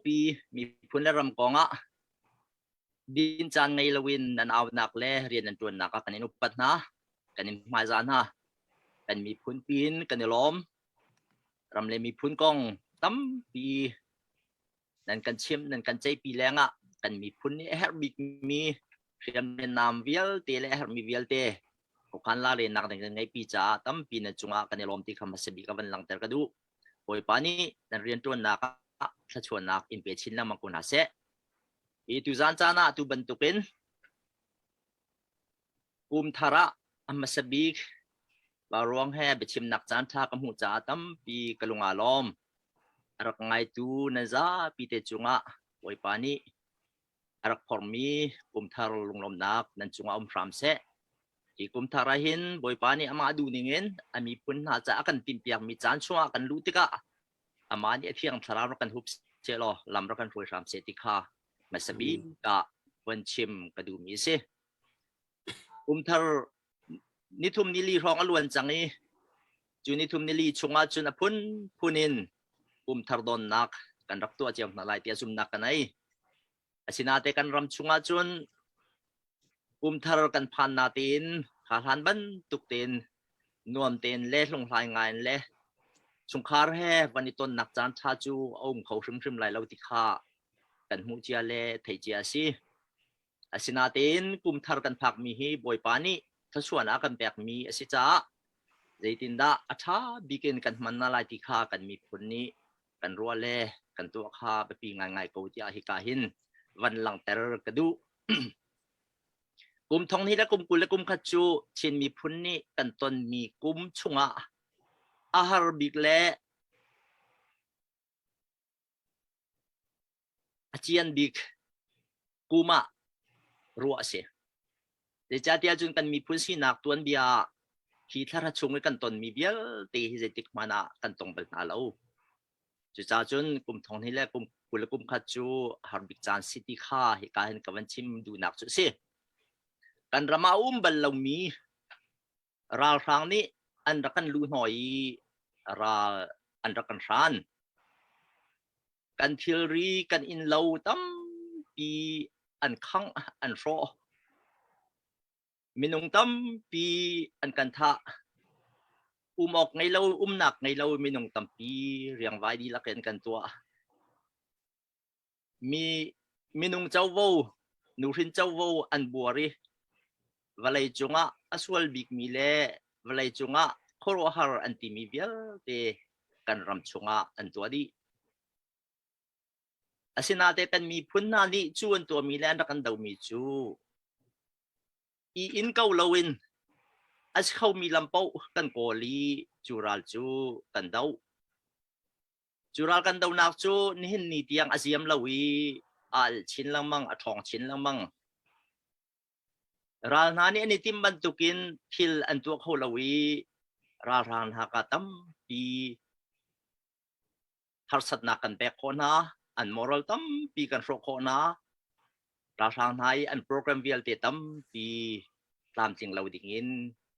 saupi miphun le ram kongah din caan ngei loin nan aunak le rian nan ṭuannak ah kan in upat hna, kan in hmaizah hna. Kan miphun piin kan i lawm. Ram le miphun kong tampi nan kan chimh, nan kan ceihpi lengah kan miphun nih a herh bikmi hriamnam vialte le a herhmi vialte khuakhan la lennak nan kan ngeihpi caah tampi nan cungah kan i lawm ti kha hmasa bik a van langhter ka duh. Bawipa nih nan rianṭuannak ah thluachuahnak in pe chin lengmang ko hna seh. Hi tuzan caan ah tu bantukin kum thar ah a hmasa bik ruang he biachimnak caan ṭha ka hmuh caah tampi ka lung aa lawm. A rak ngaitu nan zapi te cungah Bawipa nih a rak phormi kum thar lunglawmhnak nan cungah um hram seh. Hi kum thar ah hin Bawipa nih amah duh ningin a miphun hna caah a kan timhpiakmi caan chungah kan luh tikah amah nih a thiang thlarau rak kan hup seh law lam rak kan hruai hram seh ti kha hmasa bik ah von chim ka duhmi a si. Kum thar nithum nili hrawng a luan cang i cu nithum nili chungah cun a phunphun in kum thar donnak kan rak tuah cio hna lai tiah zumhnak ka nei. Asinain kan ram chungah cun kum thar kan phan natein kha hlan bantuk tein nuam tein le hlunghlai ngai in le chungkhar he van i tonnak caan ṭha cu a um kho hrimhrim lai lo ti kha kan hmuh cia le theih cia a si. Asinain kum thar kan phakmi hi Bawipa nih thluachuahnak a kan pekmi a si caah zeitindah a ṭha bik in kan hman hna lai ti kha kan miphun nih kan ruah le kan tuah kha biapi ngaingai ko tiah hika hin van langhter ka duh. Kum thong hnih le kum 20 le kum khat cu Chin miphun nih kan tonmi kum chungah a har bik le a cian bik kum ah ruah a si. Zeicahtiah cun kan miphun sinak tuanbia ah hi thlarha chung i kan tonmi vialte hi zeitik hmanh ah kan tong bal hna lo. Cucaah cun kum thong hnih le kum 20 le kum khat cu har bik caan si ti kha hika hin ka van chim duhnak cu a si. Kan ram ah a um bal lomi ralhrang nih an rak kan luhhnawh i ral an rak kan hran. Kan thilri, kan innlo tampi an khangh, an hrawh. Minung tampi an kan thah. Um awk ngei lo, umnak ngei lo minung tampi riangvai dihlak in kan tuah. Mi minung covo, nuhrin covo an buar i vawlei cungah a sual bikmi le vawlei cungah khuaruahhar an timi vialte kan ram chungah an tuah dih. Asinain kan miphun hna nih cu an tuahmi le an rak kan domi cu i inn ko loin a si khomi lam paoh kan kawl i cu ral cu kan doh. Cu ral kan dohnak cu nihin ni tiang a ziam lo i a alh chin lengmang, a ṭhawng chin lengmang. Ral hna nih an i timh bantukin thil an tuah kho lo i ralhrang hna ka tampi harsatnak kan pek khawh hna, an moral tampi kan hrawh khawh hna. Ralhrang hna i an program vialte tampi tlamtling lo dingin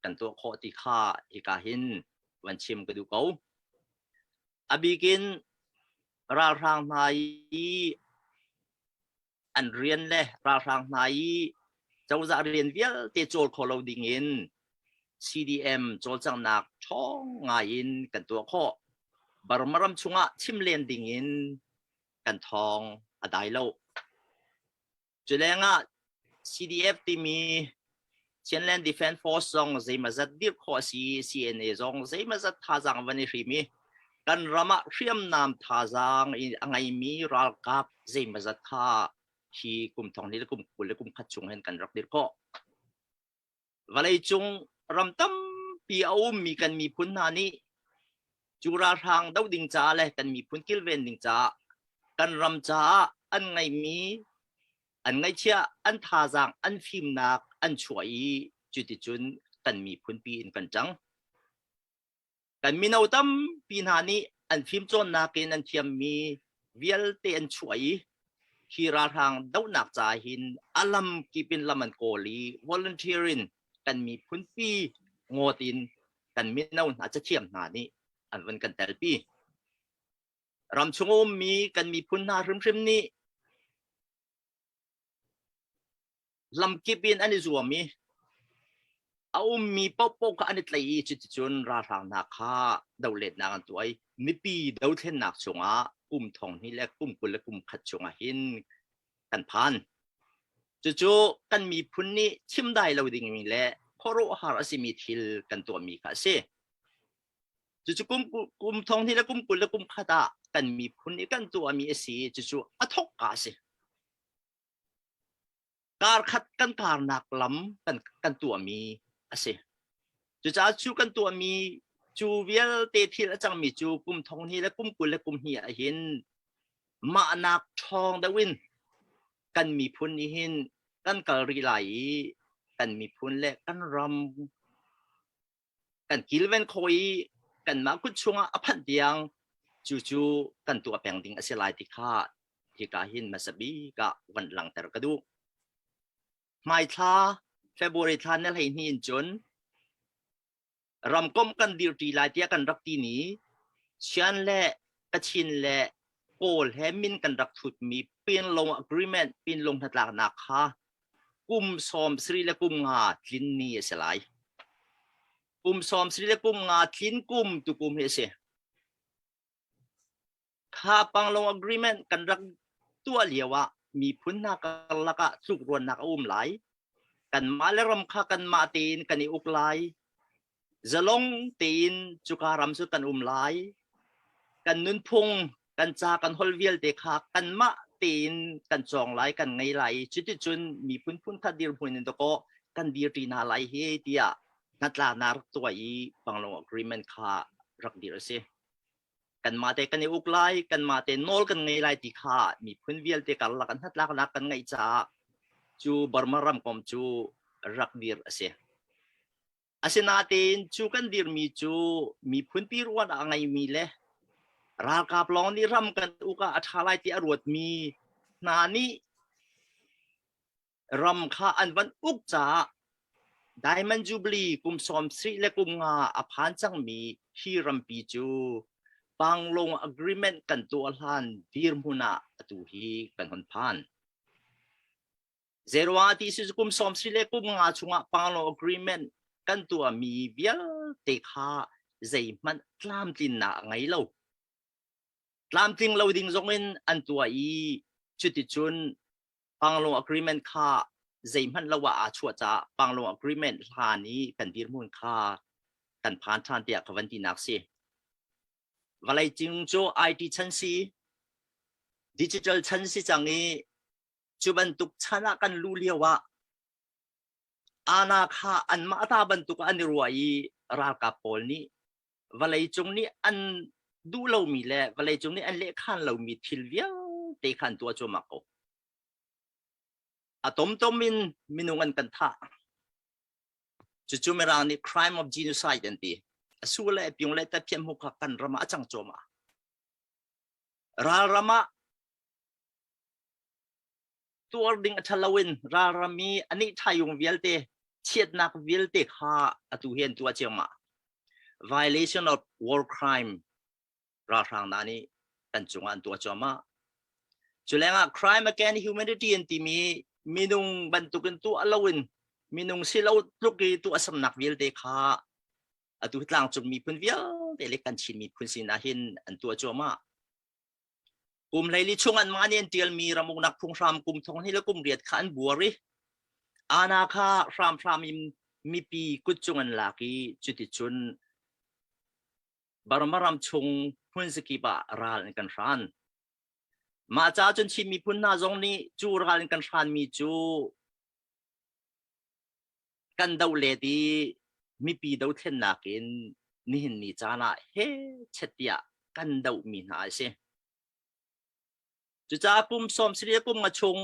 kan tuah khawh ti kha hika hin van chim ka duh ko. A bikin ralhrang hna i an rian le ralhrang hna i cozah rian vialte cawl kho lo dingin CDM cawlcanghnak ṭhawng ngai in kan tuah khawh. Burma ram chungah chim len dingin kan thawng a dai lo. Cu lengah CDF timi Chinland Defense Force zong zeimazat dirh khawh a si, CNA zong zeimazat thazaang van i hrim i kan ram ah hriamnam thazaang a ngeimi ralkap zeimazat kha hi kum thong hnih le kum 20 le kum khat chung hin kan rak dirh khawh. Vawleicung ram tampi a ummi kan miphun hna nih cu ralhrang doh ding caah le kan miphun kilven ding caah kan ram caah an ngeihmi an ngaihchiah an thazaang an fimnak an chuah i cuticun kan miphun pi in kan ṭang. Kan mino tampi hna nih an fimcawnnak in an thiammi vialte an chuah i hi ralhrang dohnak caah hin a lam kip in lam an kawl i volunteer in kan miphun pi ngawt in kan mino hna cathiam hna nih an vun kan telpi. Ramchung a ummi kan miphun hna hrimhrim nih lamkip in an i zuam i a ummi paohpaoh kha an i tlaih i cuticun ralhrang hna kha dohletnak an tuah i mipi dothlennak chungah kum thong hnih le kum 20 le kum khat chungah hin kan phan. Cucu kan miphun nih chimdai lo dingmi le khuaruahhar a simi thil kan tuahmi kha a si. Cucu kum kum thong hnih le kum 20 le kum khat ah kan miphun nih kan tuahmi a si i cucu a thawkka a si. Kar khat kan karnak lam kan kan tuahmi a si. Cucaah cu kan tuahmi cu vialte thil a cangmi cu kum thong hnih le kum 20 le kum hnih ah hin mahnak ṭhawng deuh in kan miphun nih hin kan kal rih lai i kan miphun le kan ram kan kilven kho i kanmah kut chungah a phanh tiang cu cu kan tuah peng ding a si lai ti kha hika hin hmasa bik ah van langhter ka duh. Hmaithla February thla ni 12 in cun ramkomh kan dirṭi lai tiah kan rak ti ni Shan le Kachin le Kawl he min kan rak thutmi Pinlong Agreement Pinlong hnatlaknak kha kum 70 le kum nga tlin ni a si lai. Kum 70 le kum nga tlin kum tu kum hi a si. Kha Panglong Agreement kan rak tuah lio ah miphun hna karlak ah tlukruannak a um lai. Kanmah le ram kha kanmah tein kan i uk lai. Zalong tein cuka ram cu kan um lai. Kan nunphung, kan ca, kan holh vialte kha kanmah tein kan cawng lai, kan ngei lai i cuticun miphun phunkhat dirhmun in dawkaw kan dirṭi hna lai hi tiah hnatlaknak rak tuah i Panglong Agreement kha rak dir a si. Kanmah te kan i uk lai, kanmah te nawl kan ngei lai ti kha miphun vialte karlak an hnatlaknak kan ngeih caah cu Burma ramkomh cu rak dir a si. Asinain cu kan dirmi cu miphunpi ruan a ngeimi le ralkap lawng nih ram kan uk ah a ṭha lai ti a ruatmi hna nih ram kha an van uk caah Diamond Jubilee kum 70 le kum nga a phan cangmi hi rampi cu Panglong Agreement kan tuah hlan dirhmun ah atu hi kan hon phan. Zeiruangah ti si kum 70 le kum nga chungah Panglong Agreement kan tuahmi vialte kha zeihmanh tlamtlinnak a ngei lo. Tlamtling lo ding zongin an tuah i cuticun Panglong Agreement kha zeihmanh lo ah aa chuah caah Panglong Agreement hlan i kan dirhmun kha kan phan ṭhan tiah ka van tinak si. Vawlei cung cu IT chan si, digital chan si cang i cu bantuk chan ah kan luh lio ah ana kha anmah ta bantuk ah an i ruah i ralkap pawl nih vawlei cung nih an duh lomi le vawlei cung nih an lehkhan lomi thil vialte kha an tuah cuahmah ko. A tomtom in minung an kan thah. Cucu Mirang nih crime of genocide an ti. A su le a piung le tatphiam hu kha kan ram ah a cang cuahmah. Ralram ah tuar ding a ṭha loin ralram i a nih ṭhayung vialte chiatnak vialte kha atu hi an tuah ciammah. Violation of war crime ralhrang hna nih kan cungah an tuah cuahmah. Cu lengah crime against humanity an timi minung bantukin tuah loin minung si lo tluk i tuah samnak vialte kha atu tlangcung miphun vialte le kan Chin miphun sinah hin an tuah cuahmah. Kum 14 chung anmah nih an ṭialmi ramuknak phunghram kum thong hnih le kum riat kha an buar i ana kha hramhram in mipi kut cung an lak i cuticun Burma ram chung hmun zakip ah ral an kan hran. Mah caah cun Chin miphun hna zong nih cu ral an kan hranmi cu kan doh let i mipi dothlennak in nihin ni caan ah he chet tiah kan dohmi hna a si. Cucaah kum 70 kum nga chung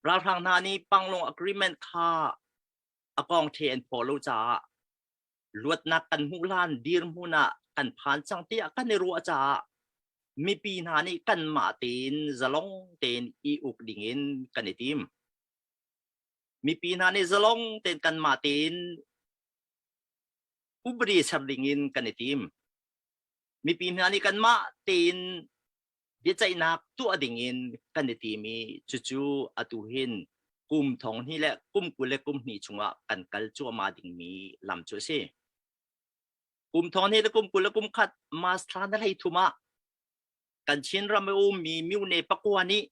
ralhrang hna nih Panglong Agreement kha a kong the an phaw lo caah luatnak kan hmuh hlan dirhmun ah kan phan cang tiah kan i ruah caah mipi hna nih kanmah tein zalong tein i uk dingin kan i tim. Mipi hna nih zalong tein kanmah tein upadi ser dingin kan i tim. Mipi hna nih kanmah tein biaceihnak tuah dingin kan i tim i cucu atu hin kum thong hnih le kum 20 le kum hnih chungah kan kal cuahmah dingmi lam cu a si. Kum thong hnih le kum 20 le kum khat March thla na hlei thum ah kan Chin ram i ummi myone pakua nih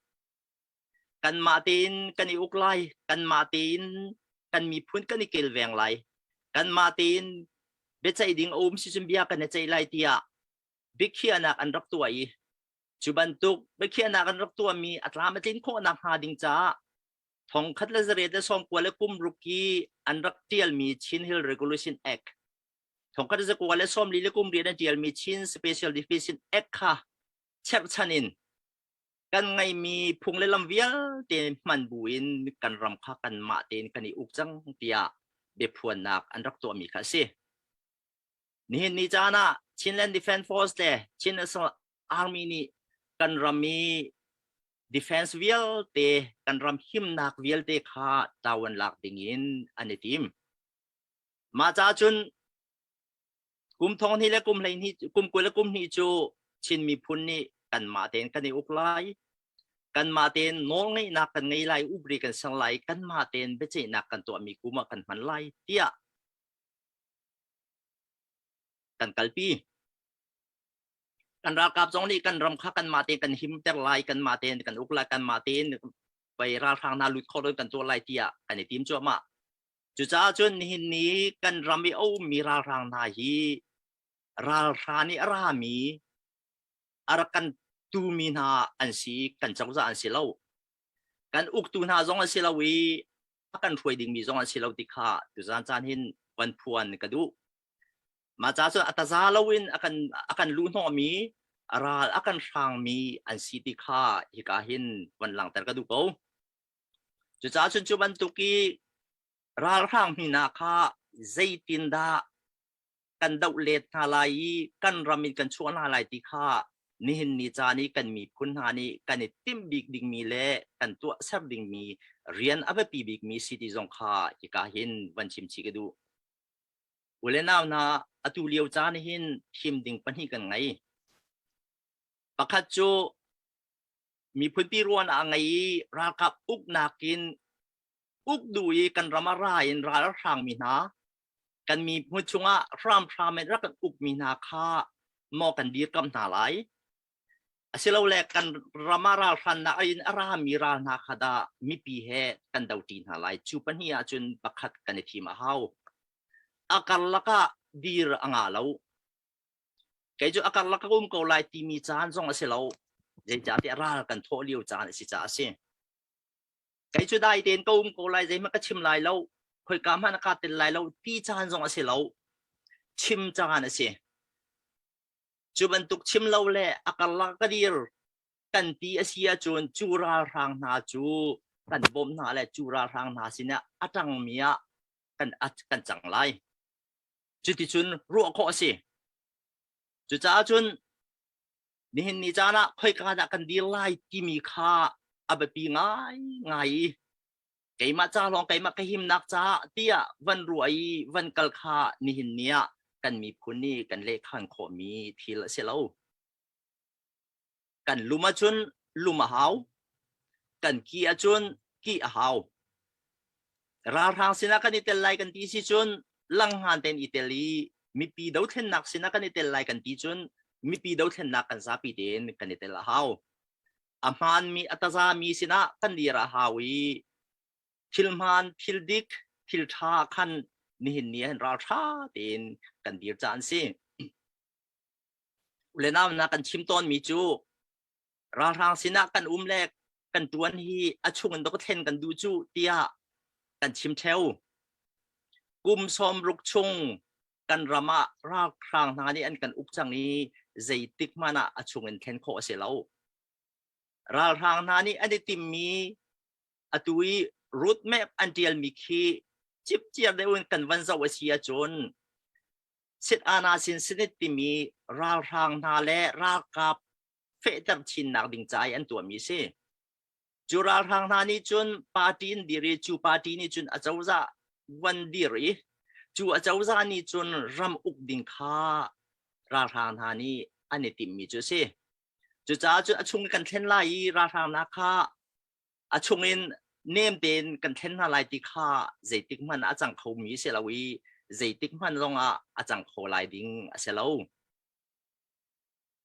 kanmah tein kan i uk lai, kanmah tein kan miphun kan i kilveng lai, kanmah tein biaceih ding a um sicun bia kan i ceih lai tiah biakhiahnak an rak tuah i cu bantuk biakhiahnak an rak tuahmi a tlam a tlin khawhnak hnga ding caah thongkhat le zariat le sawmkua le kum ruk i an rak ṭialmi Chin Hill Regulation Act thongkhat le zakua le sawmli le kum riat an ṭialmi Chin Special Division Act kha cherhchan in kan ngeihmi phung le lam vialte hman buin kan ram kha kanmah tein kan i uk cang tiah biaphuannak an rak tuahmi kha a si. Nihin ni caan ah Chinland Defense Force le Chin National Army nih kan ram i defense vialte kan ram himnak vialte kha tawan lak dingin an i tim. Mah caah cun kum thong hnih le kum 12 kum 20 le kum hnih cu Chin miphun nih kanmah tein kan i uk lai. Kanmah tein nawlngeihnak kan ngei lai, upri kan ser lai, kanmah tein biaceihnak kan tuahmi kum ah kan hman lai tiah kan kalpi. Kan ralkap zong nih kan ram kha kanmah tein kan himter lai, kanmah tein kan uk lai, kanmah tein pei ralhrang hna lut kho lo kan tuah lai tiah kan i tim cuahmah. Cucaah cun nihin ni kan ram i a ummi ralhrang hna hi ralhra nih a rami a rak kan tumi hna an si kan cozah an si lo. Kan uktu hna zong an si lo i a kan hruai dingmi zong an si lo ti kha tuzan caan hin van phuan ka duh. Mah ca cun a taza loin a kan a kan luhhnawhmi ral a kan hrangmi an si ti kha hika hin van langhter ka duh ko. Cucaah cun cu bantuk i ralhrang mi hna kha zeitindah kan doh let hna lai i kan ram in kan chuah hna lai ti kha nihin ni caan i kan miphun hna nih kan i timh bik dingmi le kan tuahser dingmi rian a biapi bikmi si ti zong kha hika hin van chim chih ka duh. U le nau hna, atu lio caan hin thim ding pahnih kan ngei. Pakhat cu miphunpi ruan a ngei i ralkap uknak in uk duh i kan ram a ra in ral a hrangmi hna kan miphun chungah hramhram in rak kan ukmi hna kha maw kan dirkamh hna lai asilole kan ram ah ralhrannak in a rami ral hna kha dah mipi he kan doṭi hna lai cu pahnih ahcun pakhat kan i thim a hau a karlak ah dir a ngah lo kei cu a karlak ka um ko lai timi caan zong a si lo zeicahtiah ral kan thawh lio caan a si caah a si Kei cu dai tein ka um ko lai, zeihmanh ka chim lai lo, khoika hmanh kaa tel lai lo ti caan zong a si lo. Chim caan a si. Cu bantuk chim lo le a karlak ka dir kan ti a si ahcun cu ralhrang hna cu kan bawmh hna le cu ralhrang hna sinah a ṭangmi ah kan, kan cang lai. Cuticun ruah khawh a si. Cucaah cun nihin ni caan ah khoika dah kan dir lai timi kha a biapi ngaingai i keimah ca lawng keimah ka himnak caah tiah van ruah i van kal kha nihin ni ah kan miphun nih kan lehkhan khawhmi thil a si lo. Kan lum ahcun lum a hau. Kan ki ahcun ki a hau. Ralhrang sinah kan i tel lai kan ti si cun langhngan tein i tel i mipi dothlennak sinah kan i tel lai kan ti cun mipi dothlennak kan zapi tein kan i tel a hau. A hmaanmi a tazami sinah kan dir a hau i thil hmaan, thil dik, thil ṭha khan nihin ni ah ralṭha tein kan dir caan si. Le nau na kan chim tawnmi cu ralhrang sinah kan um le kan ṭuan hi a chung in dok thlen kan duh cu tiah kan chim ṭheo. Kum 60 chung kan ram ah ralhrang hna nih an kan uk cang i zeitik hmanh ah a chung in thlen khawh a si lo. Ralhrang hna nih an i timmi atu i roadmap an ṭialmi khi cipciar deuh in kan van zoh a si ahcun Sit Ana sin sinit timi ralhrang hna le ralkap fehter chinnak ding ca i an tuahmi si. Cu ralhrang hna nih cun party in dir i cu party nih cun acozah van dir i cu acozah nih cun ram uk ding kha ralhrang hna nih an i timhmi cu a si. Cucaah cun a chung kan thlen lai i ralhrangnak kha a chungin nem tein kan thlen hna lai ti kha zeitik hmanh a cang khomi a si lo i zeitik hmanh zongah a cang kho lai ding a si lo.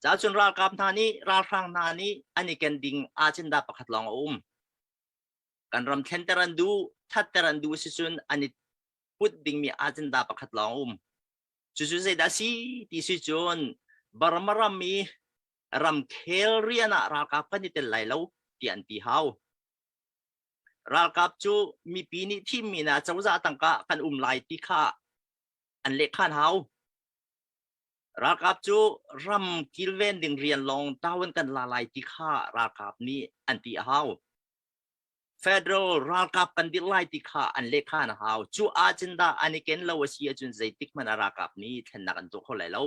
Cacun ralkap hna nih ralhrang hna nih an i ken ding agenda pakhat lawng a um. Kan ram thlenter an duh, thatter an duh sicun an i put dingmi agenda pakhat lawng a um. Cucu zeidah si ti si cun Burma ram i ramkhel rian ah ralkap kan i tel lai lo ti an ti hau. Ralkap cu mipi nih thimmi na cozah tangka kan um lai ti kha an lehkhan hau. Ralkap cu ram kilven ding rian lawng tawan kan la lai ti kha ralkap nih an ti a hau. Federal ralkap kan dirh lai ti kha an lehkhan a hau. Cu ahcun dah an i ken lo a si ahcun zeitik hmanh ah ralkap nih thlennak an tuah kho lai lo.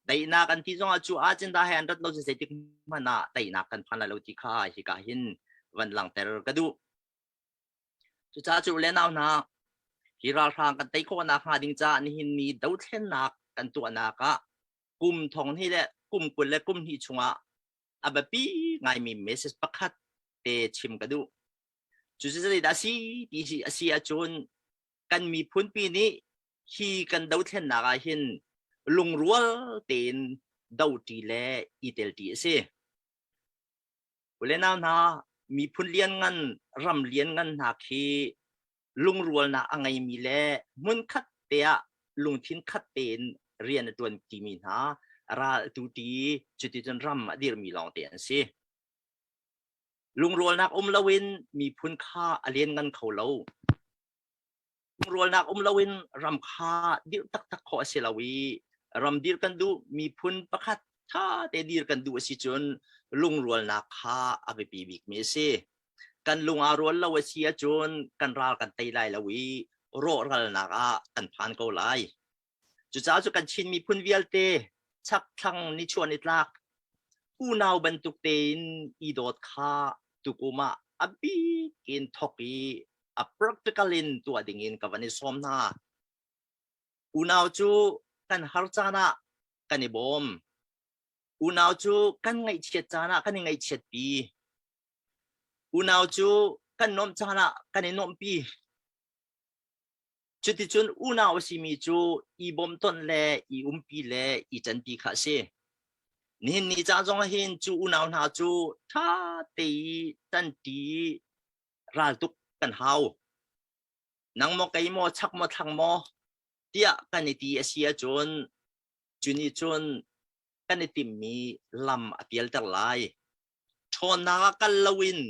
Daihnak an ti zongah cu ahcun dah he an rat lo cun zeitik hmanh ah daihnak kan phan lai lo ti kha hika hin van langhter ka duh. Cucaah cu le nau hna, hi ralhrang kan tei khawhnak hnga ding caah nihin ni dothlennak kan tuahnak ah kum thong hnih le kum 20 le kum hnih chungah a biapi ngaimi message pakhat te chim ka duh. Cucu zeidah a si ti si a si ahcun kan miphunpi nih hi kan dothlennak ah hin lungrual tein doṭi le i telṭi a si. Ulenau hna, miphun lianngan, ram lianngan hna khi lungrualnak a ngeimi le hmunkhat te ah lungthin khat tein rian a ṭuan timi hna ral tu ti cuticun ram a dirmi lawngte an si. Lungrualnak um loin miphun kha a lianngan kho lo. Lungrualnak um loin ram kha dirh taktak khawh a si lo i ram dirh kan duh miphun pakhat ṭha te dir kan duh a si cun lungrualnak kha a biapi bikmi a si. Kan lung aa rual lo a si ahcun kan ral kan tei lai lo i rawhralnak ah kan phan ko lai. Cucaah cu kan Chin miphun vialte chakthlang nichuah nitlak unau bantuk tein i dawt kha tukum ah a bik in thok i a practical in tuah ding in ka van i sawm hna. Unau cu kan har caan ah kan i bawm. Unau cu kan ngaihchiat caan ah kan i ngaihchiatpi. Unau cu kan nuamh caan ah kan i nuamhpi. Cuticun unau a simi cu i bawmtonh le i umpi le i ṭanpi kha a si. Nihin ni ca zong ah hin cu unau hna cu ṭha te i ṭanṭi raltuk kan hau. Nang maw kei maw chak maw thlang maw tiah kan i ti a si ahcun cu nih cun kan i timmi lam a pialter lai. Ṭhawnnak ah kal loin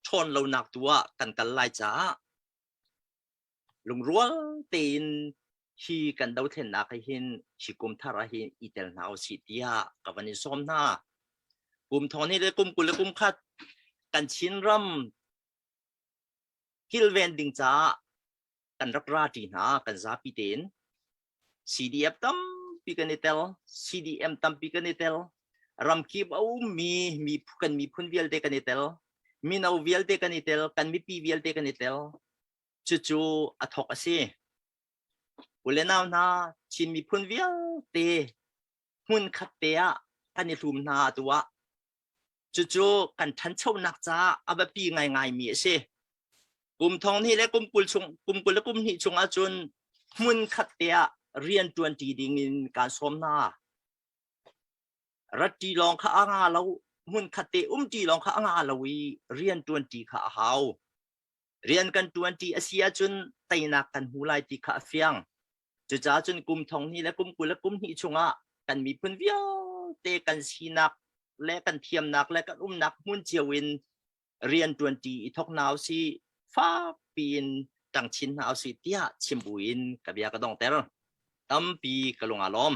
ṭhawn lonak tu ah kan kal lai caah Lungrual tein hi kan dothlennak ah hin hi kum thar ah hin i tel hna usih tiah ka van in sawm hna. Kum thong hnih le kum 20 le kum khat kan Chinram kilven ding caah kan rak ra ṭi hna kan zapi tein. CDF tampi kan i tel, CDM tampi kan i tel, ramkip a ummi mi kan miphun vialte kan i tel, mino vialte kan i tel, kan mipi vialte kan i tel. Cucu a thawk a si. U le nau hna, Chin miphun vialte hmun khat te ah kan i hlum hna atu ah. Cucu kan ṭhanchonak caah a biapi ngaingaimi a si. Kum thong hnih le kum 20 chung, kum 20 le kum hnih chung ahcun hmun khat te ah rian ṭuanṭi ding in kaan sawm hna. Rat-ṭi lawng kha a nga lo, hmun khat te umṭi lawng kha a nga lo i rian ṭuanṭi kha a hau. Rian kan ṭuanṭi a si ahcun teinak kan hmu lai ti kha a fiang. Cucaah cun kum thong hnih le kum 20 le kum hnih chungah kan miphun vialte kan sinak le kan thiamnak le kan umnak hmun cio in rian ṭuanṭi i thawk hna usih, fakpi in ṭang chin hna usih tiah chim buin ka bia ka donghter. Tampi ka lung aa lawm.